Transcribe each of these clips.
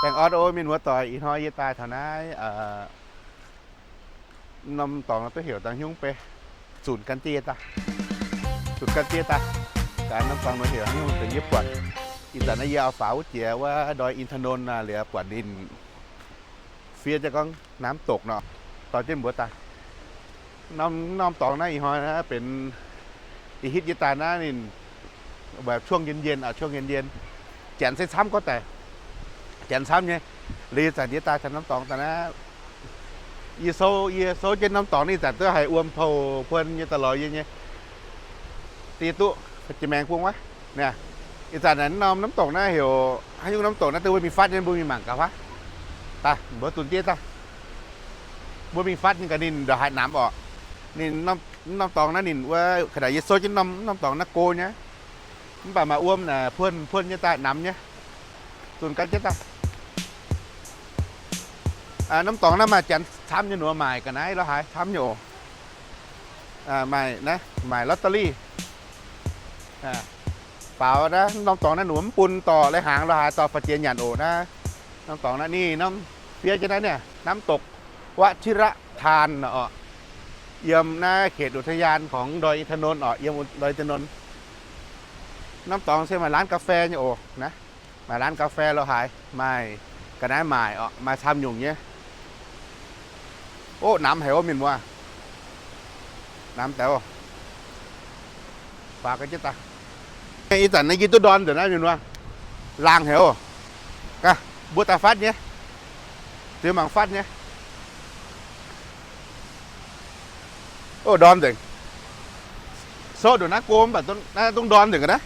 Baengh orn o mienh muoz-doic, ih hnoi yie daaih taux naaiv norm dorngx nor duqv heuc dangh hnyungv bei, zunc gan jiex daaih. Zunc gan jiex daaih. Gaax norm dorngx nor heuc haaix nyungc deix yie buatc. Ih zanc naaiv yie auv-faaux wuov jiex wuov ndoi อินทนนท์ naaic liuz buatc ninh fiev jienv gorngv น้ำตก nor, dorh jienv mbuox daaih. Norm, norm dorngx naaiv ih hnoi naaiv benx ih hitv yie daaih naaiv ninh แบบช่วงเย็นๆ อ่ะ ช่วงเย็นๆ janx se camv gorngv daic, janx camv nyei. Liuz ih zanc yie daaih taux norm dorngx daaih naaiv, yie souv, yie souv jienv norm dorngx naaiv ih zanc duqv haiz wuom pouc buon nyei da'lorqc yie nyei. Diex duqv jiex maengx bung wuov. Ih zanc naaiv norm, norm dorngx naaiv heuc haaix nyungc norm dorngx naaiv, dongh mbuo mingh fatv nyei, mbuo mingh mangc gaax wuov. Daaih mbuo zunc jiex daaih. Mbuo mingh fatv nyei gaax ninh ndongc haaix namx orqc. Ninh norm dorngx naaiv ninh wuov, ga'naaiv yie souv jienv norm, norm dorngx naaiv go nyei. Mv baac maaih wuom naaic puon puon nyei daaih namx nyei. Zunc gan jienv daaih. Norm dorngx naaiv maaih janx camv nyei, nduov maaic ga'naaiv lorz haaix camv nyei oc. Maaih naaiv, maaic ลอตเตอรี่. Faaux naaiv norm dorngx naaiv nduov mv bun dorh lai-hnaangx lorz haaix dorh faaux jiex nyanc oc naaiv. Norm dorngx naaiv ninh norm fiev jienv naaiv niaa น้ำตกวชิรธาน orqc. Yiem naaiv เขตอุทยานของดอยอินทนนท์ orqc, yiem ดอยอินทนนท์. Norm dorngx se maaih ร้านกาแฟ nyei oc naaiv. Maaih ร้านกาแฟ lorz haaix, maaih ga'naaiv maaic orqc, maaih camv nyungc nyei. Ov, namx haic ov mienh muoz. Namx daaih ov. Faaux gan jienv daaih. Ih zanc naaiv yie duqv ndorn nzengc naaiv mienh muoz. Laangh haic ov. Gaax, mbuo daaih fatv nyei. Ziux mangc fatv nyei. Ov, ndorn nzengc. Souv ndongc naaiv go mv baac naaiv dongh ndorn nzengc ga'naaiv.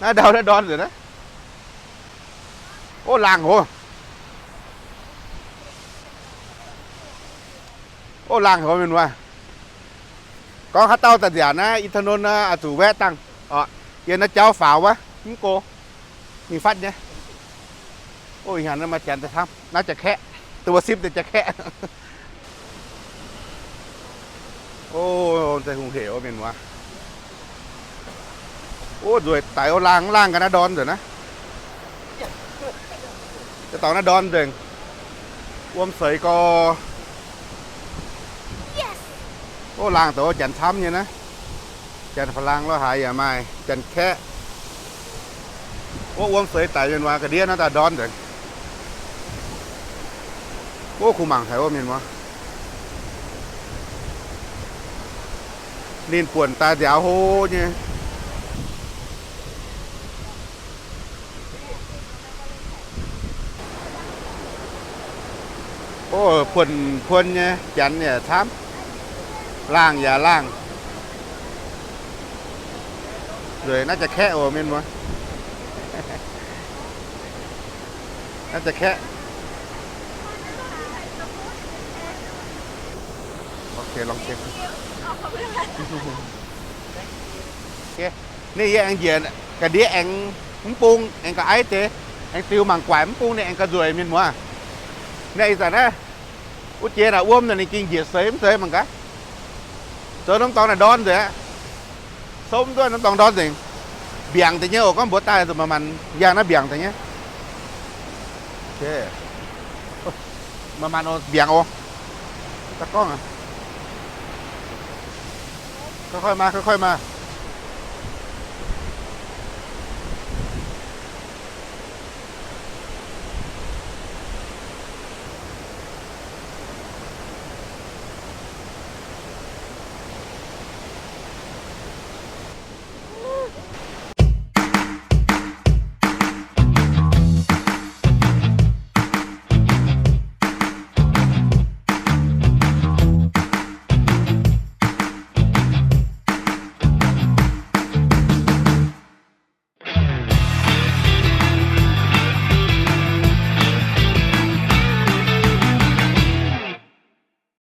Naaiv ndau naaiv ndorn nzengc naaiv. Ov, laangh haic. Ov, laangh haic mienh muoz. Gorngv haaix dauh daaih nziaauc naaiv อินทนนท์ naaiv oix zuqc แวะ dangh orqc. Yiem naaiv jauv faaux wuov mv go. Mingh fatv nyei. Ov, ih hnyangx naaiv maaih janx daaih camv. Naaiv jaa-kaeqv, dongh mbuo sipv deix jaa-kaeqv. Ov, zeiz hungh hec ov mienh muoz. Ov, nzueic daic ov, laangh laangh ga'naaiv ndorn nzengc naaiv. Deix dorngx naaiv ndorn nzengc. Wuom seix gorx. Ov, laangh deix ov, janx camv nyei naaiv. Janx faaux laangh lorz haaix yaac maaih, janx-kaeqv. Ov, wuom seix daic mienh muoz, ga'ndiev naaiv daaih ndorn nzengc. Ov, kuh mangc haic ov mienh muoz. Ninh buonc daaih nziaaux hlo nyei. Ov, puonx puonx nyei, janx yaac camv, laangh yaac laangh. Nzueic naaiv jaa-kaeqv oc mienh muoz. Naaiv jaa-kaeqv. Ok, longx jiex. Ok. Ninh yie aengx njiec ga'ndiev aengx mv bung, aengx ga'aiv deix, aengx ziux mangc guaix mv bung ninh aengx ga'nzueic mienh muoz. Naaiv ih zanc naaiv, wuov jiex naaic wuom naaic ninh ging njiec seix mv seix mangc gaax. Zoux norm dorngx naaic ndorn nzengc aqv. Souv mv duqv norm dorngx ndorn nzengc. Mbiaangc deix nyei oc, gorngv mbuox daaih zuqc manc-manc yangh naaiv mbiaangc deix nyei. Manc-manc oc, mbiaangc oc. Da'gorngv aqv. ค่อยๆมา ค่อยๆมา